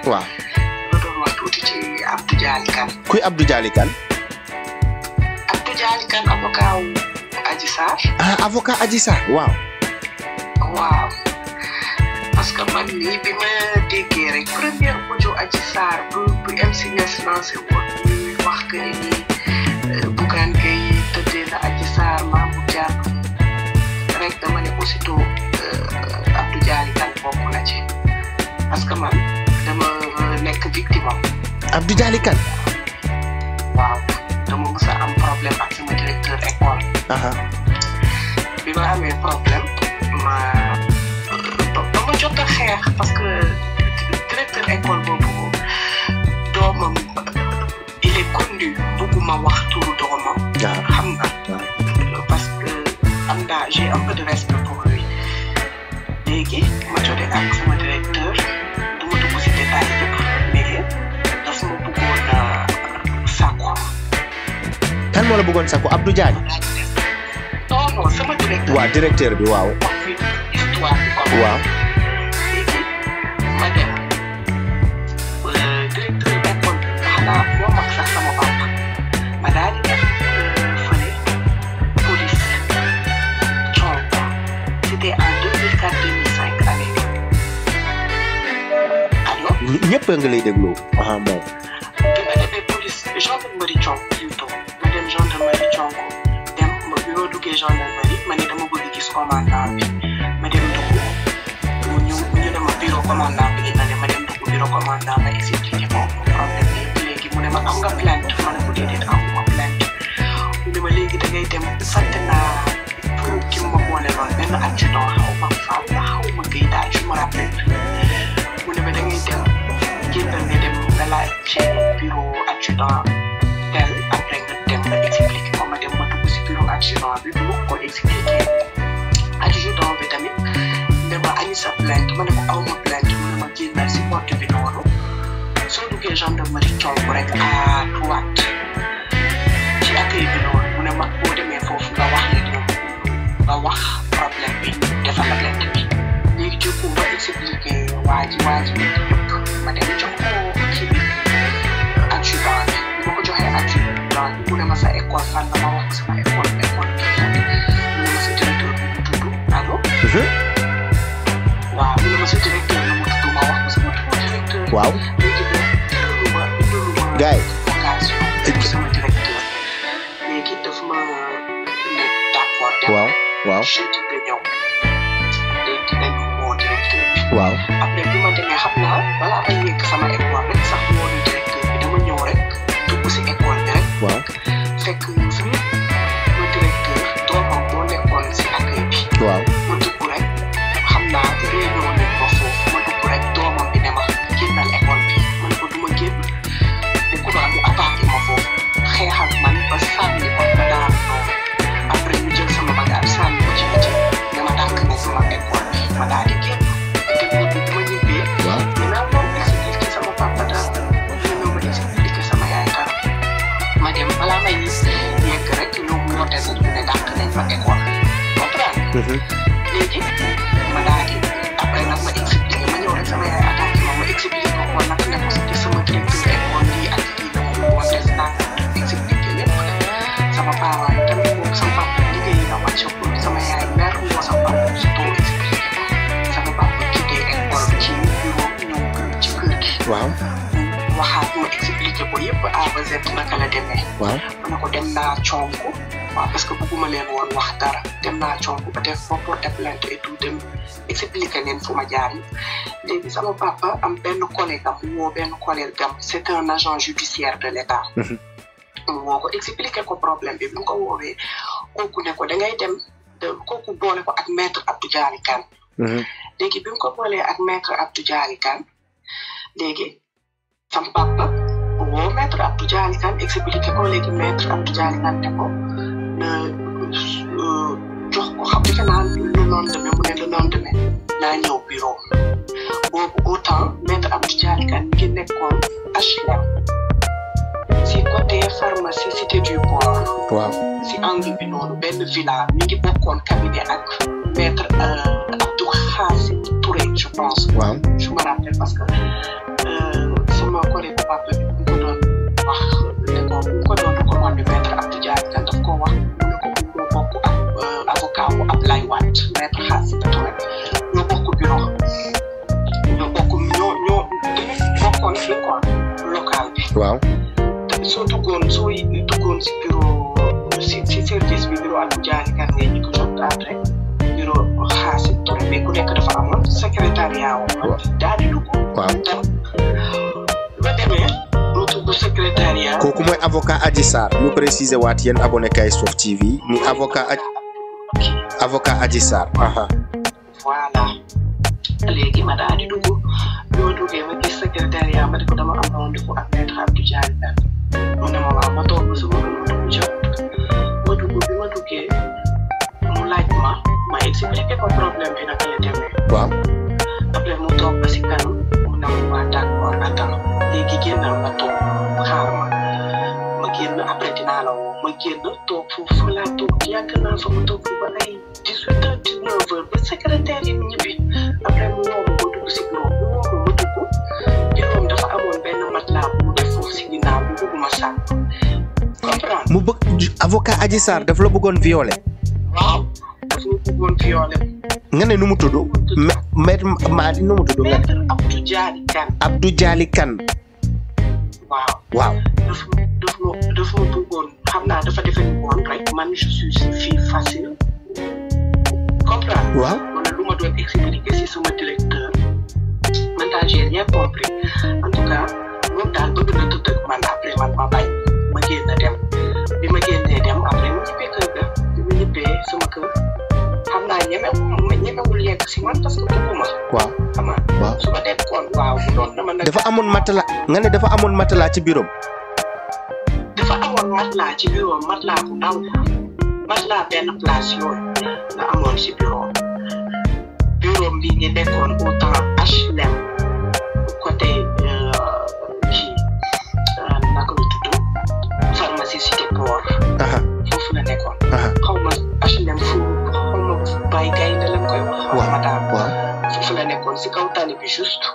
waaw ma doon wax tuuti ci Abdou Dialy Kane. kuy Abdou Dialy Kane. Abdou Dialy Kane avocat wu Adji Sarr. Avocat Adji Sarr waaw. waaw parce que man nii bi ma déggee rek première audio Adji Sarr bu MC Niass lancé woon ñuy wax que ni Bougane Gueye tëddee na Adji Sarr maamu jaar rek dama ne aussitôt Abdou Dialy Kane bokk na ci parce que man dama nekk victime am. Abdou Dialy Kane. waaw dama mës a am problème ak sama directeur école. bi ma amee problème dama jot a xeex parce que directeur école boobu doomam il est connu bëgguma wax turu doomam. xam nga. parce que am naa j'ai un peu de respect pour lui. léegi ma jotee ak sama directeur du ma dugg si détail yëpp mais daf ma bëggoon sàkku. kan moo la bëggoon sàkku Abdou Dialy. non sama directeur. waaw directeur bi waaw. histoire bi quoi. waaw. léegi ma dem directeur école xanaa moo mag sax sama papa ma daal di dem fële police coow c'était en 2004-2005 année bi. allo. ñëpp nga lay déglu. moom. bi ma demee police gendarmerie coow plutôt ma dem gendarmerie coow dem bi ma duggee gendarmerie ma ne dama bëgg gis commandant bi ma dem dugg ñu ne ma bureau commandant bi ma dem dugg bureau commandant ma expliqué ko problème bi léegi mu ne ma am nga plainte ma ne ko déedéet amuma plainte mu ne ma léegi da ngay dem fàtte naa pour ki ma boole loon benn adjudant xaw ma Fall xaw ma Guèye daal je me rappelle mu ne ma da ngay dem génnal nga dem nga laaj ci bureau adjudant tel après nga dem nga expliqué ko ma dem ma dugg si bureau adjudant bi bu ko expliqué adjudant bi tamit ne ma ani sa plainte ma ne ko aw ma plainte mu ne ma génnal si porte bi noonu soo duggee gendarmerie coow rek à droite ci accueil bi noonu mu ne ma boo demee foofu nga wax leen ñoom nga wax problème bi defal la plainte bi léegi du coup ma expliqué waa ji yëpp ma dem jox ko kii bi adjudant bi ma ko joxee adjudant bi mu ne ma sa école fan la ma wax sama école bi mu ne ma sa directeur bi mu tudd allo. waaw mu ne ma sa directeur bi mu tudd ma wax ko sama directeur. waaw. léegi bindalu ma gaay vocation sama directeur léegi daf ma ne d'accord dem. waaw. jeudi nga ñëw léegi dinañ woo directeur bi. waaw. après bi ma demee xam naa balaa may yegg sama école rek sax woo na directeur bi dama ñëw rek dugg si école bi rek. waaw. fekk suñu ma directeur doomam moo nekkoon si accueil bi. waaw. ma dugg rek xam naa réunion nañ ko foofu ma dugg rek doomam bi ne ma génnal école bi ma ne ko du ma génn bu ko mu attaqué ma foofu xeex ak man ba sànni ko ba daal noonu après ñu jël sama bagage sànni ko ci biti ne ma dàq na sama école bi ma daal di génn te ñibbi bi ma ñibbee. waaw. dinaa moom expliqué sama papa daal dina ma expliqué sama yaay dara ma dem balaa may yegg rek ñoom ñoo des ñu ne dàq nañ ma école comprendre. léegi ma daal di après nag ma expliqué ma ñëw rek sama yaay attaqué ma expliqué ko kon nag ne ko sama directeur école lii ak lii la mu woon des naa expliqué lépp sama parents yi tamit moom sama papa liggéey na wàcc ko sama yaay mer moo sama papa surtout expliqué ko sama papa quitté école ci bureau ñëw ci kër gi. waaw. waxaat ma expliqué ko yëpp A ba Z naka la demee. waaw. ma ne ko dem naa conku waaw parce que bëgguma leen woon wax dara dem naa conku ba def ba porter plainte et tout dem expliqué leen fu ma jaar yi léegi sama papa am benn collègue am woo benn collègue am c'est un agent judiciaire de l'État. mu woo ko expliqué ko problème bi mu ko woowee kooku ne ko da ngay dem kooku boole ko ak maître Abdou Dialy Kane. léegi bi mu ko boolee ak maître Abdou Dialy Kane léegi sama papa woo maître Abdou Dialy Kane expliqué ko léegi maître Abdou Dialy Kane ne ko jox ko xam defe naa le lendemain mu ne le lendemain naa ñëw bureau boobu autant maître Abdou Dialy Kane mi ngi nekkoon HLM si côté pharmacie cité du port. waaw. si angle bi noonu benn villa mi ngi bokkoon cabinet ak maître Abdou Touré je pense. waaw. je me rappelle parce que papa bi bu ko doon wax ne ko bu ko doon recommandé maître Abdou Diagne kan daf ko wax mu ne ko bu bokk ak avocat bu Ablaye Wade maître Xaas Touré ñoo bokk bureau ñoo bokk ñoo tamit bokkoon fi quoi local bi. waaw. soo duggoon si bureau si service bi bureau Abdou Diagne kan ngay ñu ko jot après bureau Xaas Touré mais ku nekk dafa amoon secrétariat wu daal di dugg. waaw. ba demee mu dugg secrétariat. kooku mooy avocat Adji Sarr ñu préciser waat yéen abonné kay Sof TV ni avocat Adji Sarr. voilà léegi ma daal di dugg bi ma duggee ma gis secrétariat ma ne ko dama am rendez-vous ak maître Abdou Diagne mu ne ma waaw ma toog ba suba ma dugg jot ma dugg bi ma duggee mu laaj ma expliqué ko problème bi naka la demee. waaw. après mu toog ba si kanam mu ne ma waa d'accord attends léegi génnal ma toog xaar ma génn après dinaa la woo ma génn toog foofu laa toog yàgg naa fa ma toog ba ay 18h 19h ba secrétaire yi ñibbi après mu woo ma dugg si bureau mu woo ma dugg bureau dafa amoon benn matelas bu mu def foofu si ginnaaw bu bëgguma sànq comprendre. mu bëgg avocat Adji Sarr daf la bëggoon violer. waaw daf ma bëggoon violer. nga ne nu mu tudd. maître Madi nu mu tudd nga ne. maître Abdou Diagne Kane. Abdou Diagne Kane. waaw. waaw. dafa ma bëggoon xam naa dafa defe ni woon rek man je suis une fille facile. comprendre. waaw. wala lu ma doon expliquer si sama directeur man daal j'ai rien compris en tout cas moom daal bëgg na tëdd ak man après man ma bàyyi ma génn dem bi ma génnee dem après ma ñibbee kër ga bi ma ñibbee sama kër xam naa ñemewul yegg si man parce que bëgguma. waaw. xam nga. waaw su ma nekkoon waaw doon na ma nag. dafa amoon matelas nga ne dafa amoon matelas ci bureau. dafa amoon matelas ci bureau matelas bu ndaw matelas benn place yooyu la amoon si bureau bi ñu nekkoon au temps HLM côté kii naka la tudd pharmacie cité port. foofu la nekkoon. xaw ma HLM fu xaw ma bay gay na lañ koy wax. waaw ma daal waaw. foofu la nekkoon si kaw tali bi juste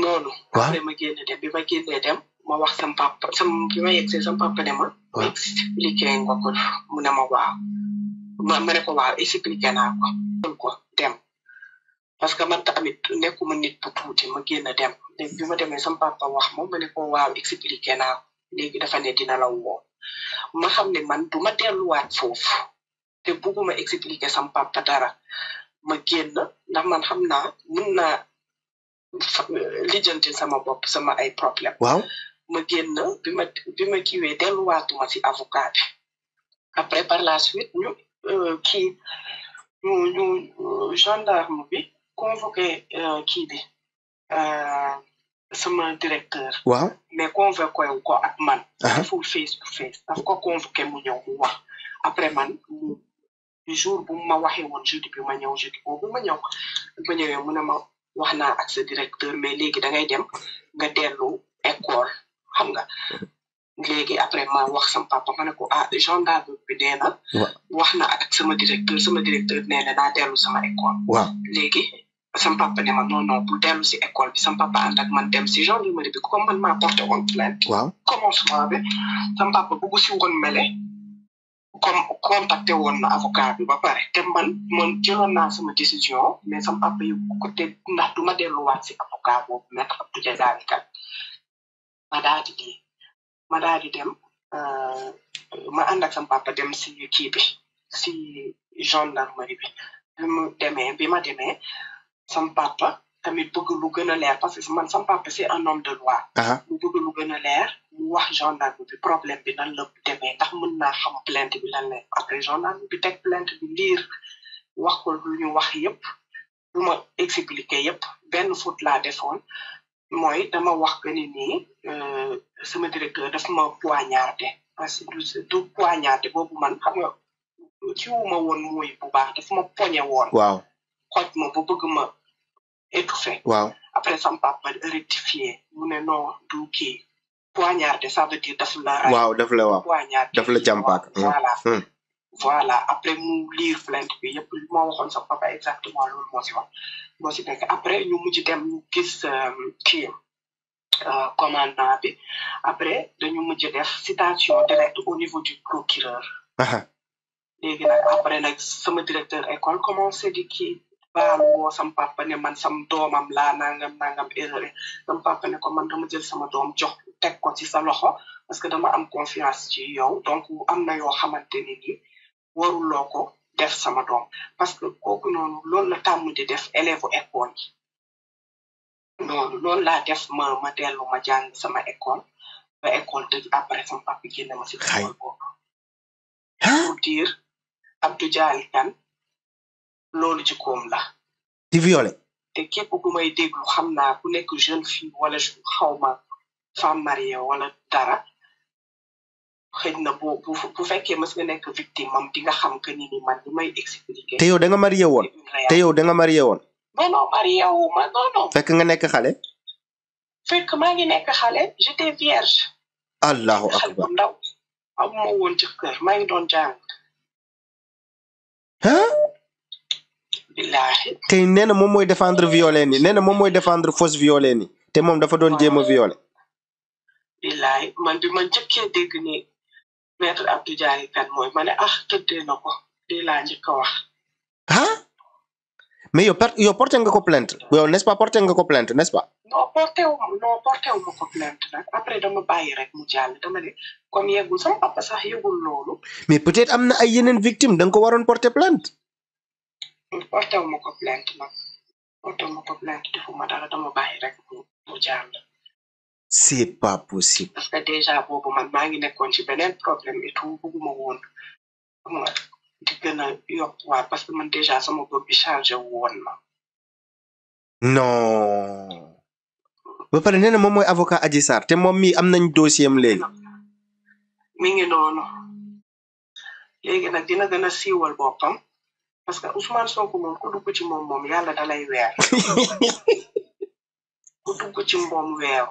noonu. waaw après ma génn dem bi ma génnee dem ma wax sam papa bi ma yegsee sam papa ne ma. waaw expliqué nga ko mu ne ma waaw ma ne ko waaw expliqué naa ko dem parce que man tamit nekkuma nit bu tuuti ma génn dem léegi bi ma demee sam papa wax ma ne ko waaw expliqué naa ko léegi dafa ne dina la woo ma xam ne man du ma delluwaat foofu te bugguma expliqué sam papa dara ma génn ndax man xam naa mun naa lijjanti sama bopp sama ay problème. waaw. ma génn bi ma kiiwee delluwaatuma si avocat bi après par la suite ñu gendarme bi convoqué kii bi sama directeur. waaw. mais convoqué wu ko ak man. deful face to face daf ko convoqué mu ñëw mu wax après man jour bu ma waxee woon jeudi bi ma ñëw jeudi boobu ma ñëw bu ma ñëwee mu ne ma wax naa ak sa directeur mais léegi da ngay dem nga dellu école. xam nga léegi après ma wax sama papa ma ne ko gendarme bi nee na. wax na ak sama directeur nee na naa dellu sama école. waaw léegi sama papa ne ma non bu dellu si école bi sama papa ànd ak man dem si gendarmerie bi comme man maa porté woon plainte. waaw commencement bi sama papa bëggu si woon mele comme contacté woon na avocat bi ba pare te man jëloon naa sama décision mais sama papa yóbbu ko te ndax du ma delluwaat si avocat boobu maître Abdou Diagne Kane. ma daal di dem ma ànd ak sama papa dem si kii bi si gendarmerie bi ma demee sama papa tamit bëgg lu gën a leer parce que man sama papa c'est un homme de loi. mu bëgg lu gën a leer mu wax gendarme bi problème bi nan la demee ndax mën naa xam plainte bi lan la après gendarme bi teg plainte bi liir wax ko lu ñu wax yëpp lu ma expliqué yëpp benn faute laa defoon. mooy dama wax que ni nii sama directeur daf ma poignardé parce que du poignardé boobu man xam nga ci wuma woon mooy bu baax daf ma poñe woon. waaw xoj ma ba bëgg ma étouffé. waaw après sama papa rectifié mu ne non du kii poignardé ça veut dire daf la ray. waaw daf la waaw poignardé daf la jàmpaak. voilà après mu lire plainte bi yëpp li ma waxoon sama papa exactement loolu moo si nekk après ñu mujj dem ñu gis kii commandant bi après dañu mujj def citation directe au niveau du procureur léegi nag après nag sama directeur école commencé di kii baal woo sam papa ne man sam doomam laa nangam erreur sam papa ne ko man dama jël sama doom jox teg ko ci sa loxo parce que dama am confiance ci yow donc am na yoo xamante ni waruloo ko def sama doom parce que kooku noonu loolu la tàmm di def élève école yi noonu loolu laa def ma dellu ma jàng sama école ba école tëj après sama papa génne ma si école boobu pour dire Abdou Dialy Kane loolu jikkoom la di violé te képp ku may déglu xam naa ku nekk jeune fille wala xawma femme mariée wala dara xëy na bu fekkee mës nga nekk victime am di nga xam que ni man li may expliquer. te yow da nga marié woon non non fekk nga nekk xale fekk maa ngi nekk xale j'étais vierge allahu akbar ndaw amuma woon ci kër maa ngi doon jàng billahi te nee na moom mooy défendre violé ni nee na moom mooy défendre fausse violé ni te moom dafa doon jéem a violé billahi man bi ma njëkkee dégg ni Maître Abdou Dialy Kane mooy ma ne tëddee na ko lii laa njëkk a wax mais yow porté nga ko plainte yow n'est-ce pas porté nga ko plainte n'est-ce pas non porté wu ma ko plainte nag après dama bàyyi rek mu jàll dama ne comme yeggul sama papa sax yeggul loolu mais peut-être am na ay yeneen victime da nga ko waroon porté plainte porté wu ma ko plainte defuma dara dama bàyyi rek mu jàll c'est pas possible parce que déjà boobu man maa ngi nekkoon ci beneen problème et tout bëgguma woon di gën a yokkuwaat parce que man déjà sama bopp bi chargé woon na non ba pare nee na moom mooy avocat Adji Sarr te moom mii am nañ dossier am léegi mi ngi noonu léegi nag dina gën a siiwal boppam parce que Ousmane Sonko moom ku dugg ci moom yàlla dalay weer ku dugg ci moom weer